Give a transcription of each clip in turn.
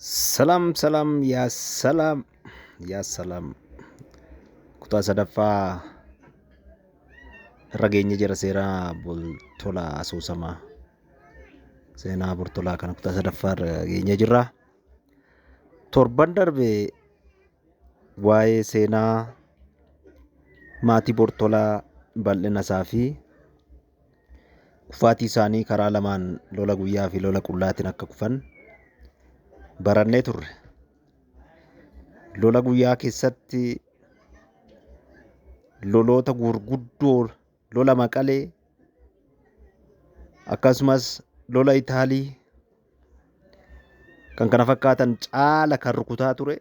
Salaam salaam yaa salaam yaa salaam kutaa sadaffaa irra geenye jira seeraa Bortolaa asoosamaa seenaa Bortolaa kana kutaa sadaffaa irra geenye jirra. Torban darbe waa'ee seenaa maatii Bortolaa bal'ina isaa fi kufaatii isaanii karaa lamaan lola guyyaa fi lola qullaatiin akka kufan barannee turre. Lola guyyaa keessatti loloota gurguddoo lola Maqalee akkasumas lola Itaalii kan kana fakkaatan caala kan rukutaa ture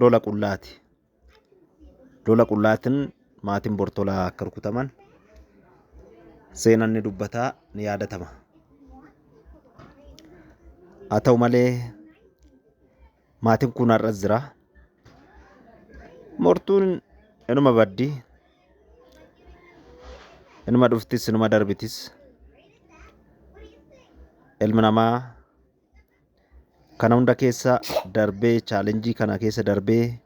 lola qullaati. Lola qullaatiin maatiin Bortolaa akka rukutaman seenaan ni dubbataa ni yaadatama. Haa ta'u malee maatiin kun har'as jira. Mortuun inuma baddi. Inuma dhuftis inuma darbitis. Ilmi namaa kana hunda keessa darbee chaalenjii kana keessa darbee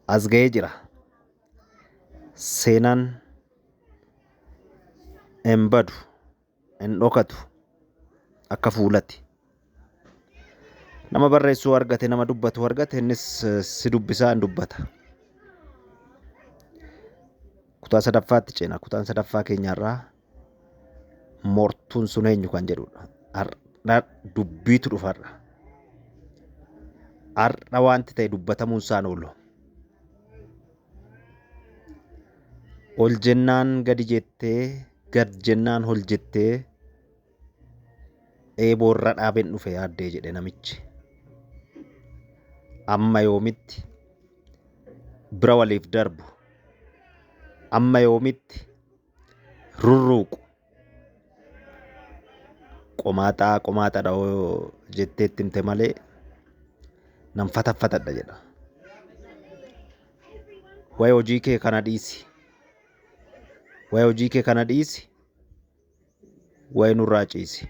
as ga'ee jira. Seenaan hin badu, hin dhokatu akka fuulati. Nama barreessuu argate, nama dubbatu argate innis si dubbisaa hin dubbata. Kutaa sadaffaatti ceena. Kutaan sadaffaa keenyarraa mortuun sun eenyu kan jedhudha. Har'a dubbiitu dhufa har'a. Har'a wanti ta'e dubbatamuun isaan oolu. Ol jennaan gadi jettee, gad jennaan ol jettee eeboo irra dhaabeen dhufe yaaddee jedhe namichi. Amma yoomitti bira waliif darbu? Amma yoomitti rurruuqu? Qomaaxaa qomaaxaadha hoo jettee itti himte malee nan fataffatadha jedha. Waa'ee hojii kee kana dhiisi. Waa'ee hojii kee kana dhiisi. Waa'ee nurraa ciisi.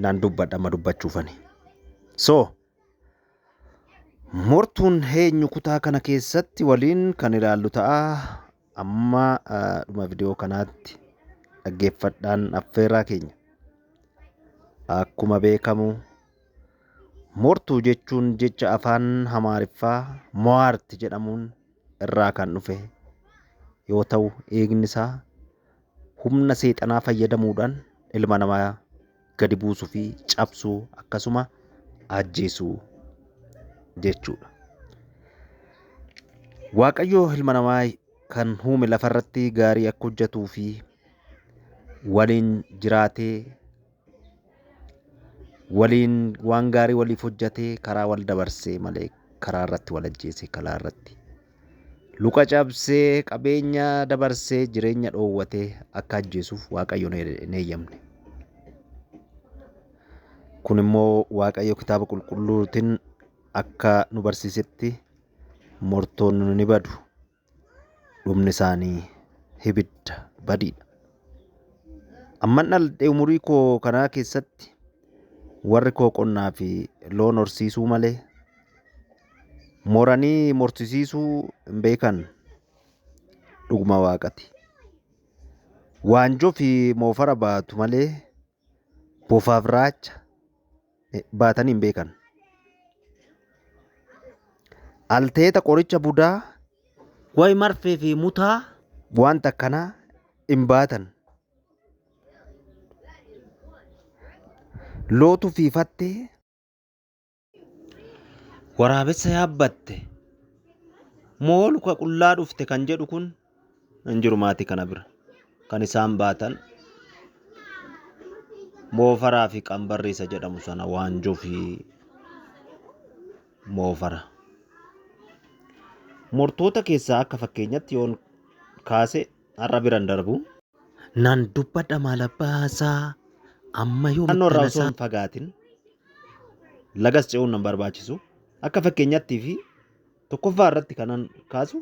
Nan dubbadha amma dubbachuufani. So mortuun eenyu kutaa kana keessatti waliin kan ilaallu ta'a. Amma dhuma viidiyoo kanaatti dhaggeeffadhaan affeerraa keenya. Akkuma beekamu mortuu jechuun jecha afaan Amaariffaa mo'aarti jedhamuun irraa kan dhufe yoo ta'u hiikni isaa humna seexanaa fayyadamuudhaan ilma namaa gadi buusuu fi cabsuu akkasuma ajjeesuu jechuudha. Waaqayyo ilma namaa kan uume lafarratti gaarii akka hojjetuu fi waliin jiraatee waliin waan gaarii waliif hojjetee karaa wal dabarsee malee karaa irratti wal ajjeesee karaa irratti luka cabsee qabeenya dabarsee jireenya dhoowwatee akka ajjeesuuf Waaqayyo hin eeyyamne. Kun immoo Waaqayyo kitaaba qulqulluutiin akka nu barsiisetti mortoonni ni badu. Dhumni isaanii ibidda badiidha. Amman dhaladhee umurii koo kanaa keessatti warri koo qonnaa fi loon horsiisuu malee moranii mortisiisuu hin beekan dhuguma waaqati. Waanjoo fi moofara baatu malee bofaaf raacha baatanii hin beekan. Alteeta qoricha budaa wayi marfee fi mutaa wanta akkanaa hin baatan. Lootu fi fattee waraabessa yaabbatte moo luka qullaa dhufte kan jedhu kun hin jiru maatii kana bira. Kan isaan baatan moofaraa fi qambarri isa jedhamu sana waanjoo fi moofara. Mortoota keessaa akka fakkeenyatti yoon kaase har'a biran darbu. Nan dubbadha maal abbaasaa amma yoo Naannoo irraa osoo hin fagaatin lagas ce'uun nan barbaachisu. Akka fakkeenyattii fi tokkoffaa irratti kanan kaasu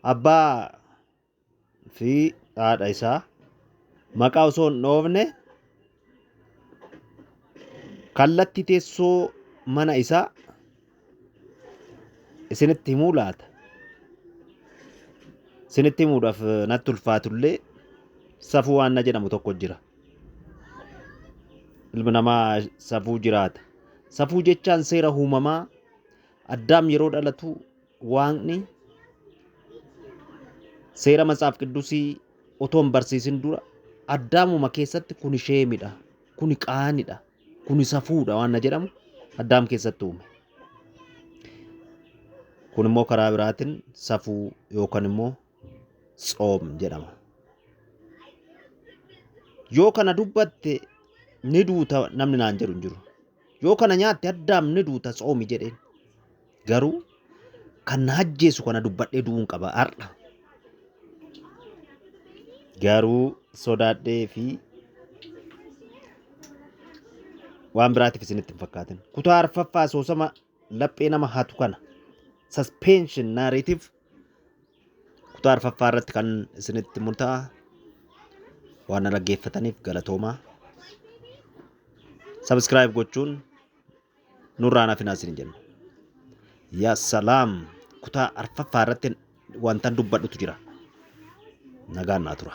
abbaa fi haadha isaa maqaa osoo hin dhoofne Kallattii teessoo mana isaa isinitti himuu laata? Isinitti himuudhaaf natti ulfaatullee safuu waan na jedhamu tokko jira. Ilmi namaa safuu jiraata. Safuu jechaan seera uumamaa Addaam yeroo dhalatu Waaqni seera Matsaaf Qiddusii otoo hin barsiisin dura Addaamuma keessatti kuni sheemidha, kuni qaanidha, kuni safuudha waan na jedhamu Addaam keessatti uume. Kun immoo karaa biraatiin safuu yookaan immoo tsoom jedhama. Yoo kana dubbatte ni duuta namni naan jedhu hin jiru. Yoo kana nyaatte Addaam ni duuta tsoomi jedheen. Garuu kan na ajjeesu kana dubbadhee du'uun qaba har'a. Garuu sodaadhee fi waan biraatiif isinitti hin fakkaatin. Kutaa arfaffaa asoosama laphee nama hatu kana suspension narrative kutaa arfaffaa irratti kan isinitti murta'a. Waan na dhaggeeffataniif galatoomaa. Subscribe gochuun nurraa hafinaa isin jenna. Yaa salaam, kutaa arfaffaa irratti wantan dubbadhutu jira. Nagaan naa tura.